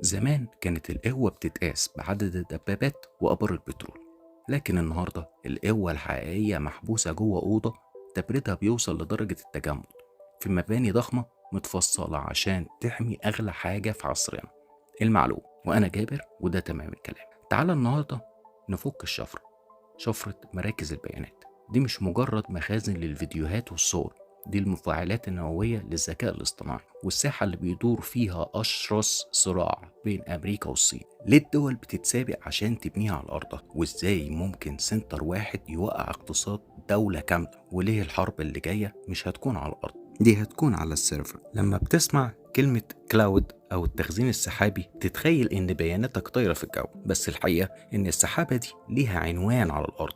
زمان كانت القوة بتتقاس بعدد الدبابات وآبار البترول، لكن النهاردة القوة الحقيقية محبوسة جوه أوضة تبريدها بيوصل لدرجة التجمد في مباني ضخمة متفصلة عشان تحمي أغلى حاجة في عصرنا، المعلومة. وأنا جابر وده تمام الكلام. تعال النهاردة نفك الشفرة، شفرة مراكز البيانات. دي مش مجرد مخازن للفيديوهات والصور، دي المفاعلات النووية للذكاء الاصطناعي والساحة اللي بيدور فيها أشرس صراع بين أمريكا والصين. ليه الدول بتتسابق عشان تبنيها على أرضها؟ وإزاي ممكن center واحد يوقع اقتصاد دولة كاملة؟ وليه الحرب اللي جاية مش هتكون على الأرض، دي هتكون على ال server؟ لما بتسمع كلمة cloud أو التخزين السحابي تتخيل إن بياناتك طايرة في الجو، بس الحقيقة إن السحابة دي ليها عنوان على الأرض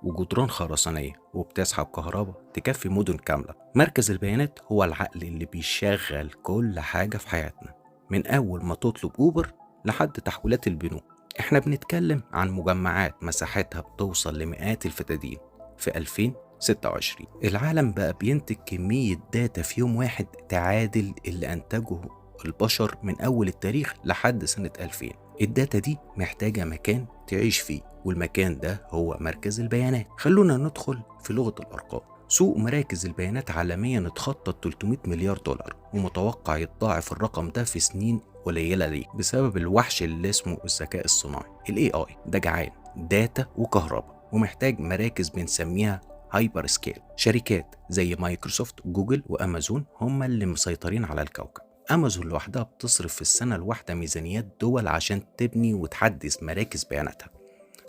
وجدران خرسانية وبتسحب كهرباء تكفي مدن كاملة. مركز البيانات هو العقل اللي بيشغل كل حاجة في حياتنا، من أول ما تطلب أوبر لحد تحويلات البنوك. احنا بنتكلم عن مجمعات مساحتها بتوصل لمئات الفدادين. في 2026 العالم بقى بينتج كمية data في يوم واحد تعادل اللي أنتجه البشر من أول التاريخ لحد سنة 2000. ال data دي محتاجة مكان تعيش فيه، والمكان ده هو مركز البيانات. خلونا ندخل في لغة الأرقام. سوق مراكز البيانات عالميا اتخطى 300 مليار دولار، ومتوقع يتضاعف الرقم ده في سنين قليلة. ليه؟ بسبب الوحش اللي اسمه الذكاء الصناعي، ال AI. ده جعان data وكهرباء ومحتاج مراكز بنسميها hyperscale. شركات زي مايكروسوفت، جوجل، وامازون هم اللي مسيطرين على الكوكب. امازون لوحدها بتصرف في السنة الواحدة ميزانيات دول عشان تبني وتحدث مراكز بياناتها.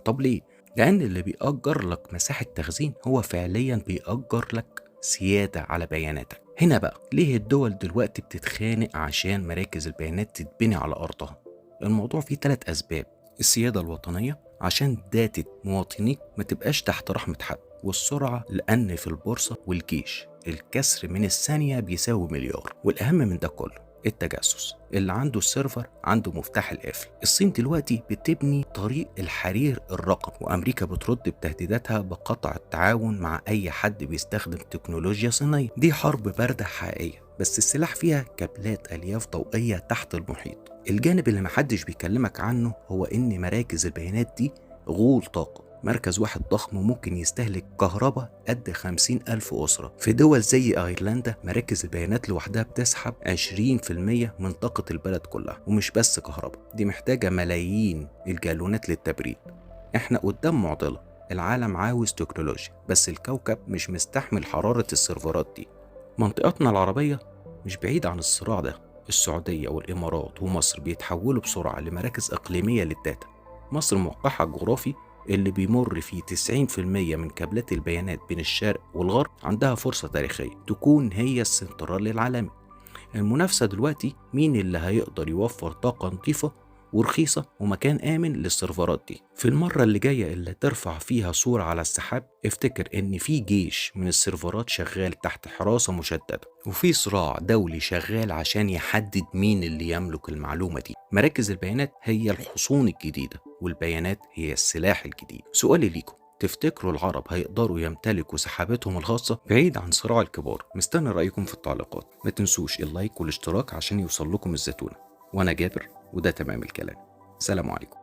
طب ليه؟ لأن اللي بيأجر لك مساحة تخزين هو فعليا بيأجر لك سيادة على بياناتك. هنا بقى ليه الدول دلوقتي بتتخانق عشان مراكز البيانات تتبني على أرضها؟ الموضوع فيه 3 أسباب: السيادة الوطنية عشان data مواطنيك ما تبقاش تحت رحمة حد، والسرعة لأن في البورصة والجيش الكسر من الثانية بيساوي مليار، والأهم من ده كله التجسس. اللي عنده ال server عنده مفتاح القفل. الصين دلوقتي بتبني طريق الحرير الرقمي، وأمريكا بترد بتهديداتها بقطع التعاون مع أي حد بيستخدم تكنولوجيا صينية. دي حرب باردة حقيقية، بس السلاح فيها كابلات ألياف ضوئية تحت المحيط. الجانب اللي محدش بيكلمك عنه هو إن مراكز البيانات دي غول طاقة. مركز واحد ضخم ممكن يستهلك كهرباء قد 50,000 أسرة. في دول زي أيرلندا مراكز البيانات لوحدها بتسحب 20% من طاقة البلد كلها. ومش بس كهرباء، دي محتاجة ملايين الجالونات للتبريد. احنا قدام معضلة، العالم عاوز تكنولوجيا بس الكوكب مش مستحمل حرارة السيرفرات دي. منطقتنا العربية مش بعيدة عن الصراع ده. السعودية والإمارات ومصر بيتحولوا بسرعة لمراكز إقليمية لل data. مصر موقعها الجغرافي اللي بيمر فيه 90% من كابلات البيانات بين الشرق والغرب عندها فرصة تاريخية تكون هي السنترال العالمي. المنافسة دلوقتي مين اللي هيقدر يوفر طاقة نظيفة ورخيصة ومكان آمن للسيرفرات دي. في المرة اللي جاية اللي ترفع فيها صورة على السحاب افتكر إن في جيش من السيرفرات شغال تحت حراسة مشددة، وفي صراع دولي شغال عشان يحدد مين اللي يملك المعلومة دي. مراكز البيانات هي الحصون الجديدة، والبيانات هي السلاح الجديد. سؤالي ليكم، تفتكروا العرب هيقدروا يمتلكوا سحابتهم الخاصة بعيد عن صراع الكبار؟ مستني رأيكم في التعليقات. ما تنسوش ال like والاشتراك عشان يوصل لكم الزتونة. وأنا جابر وده تمام الكلام. سلام عليكم.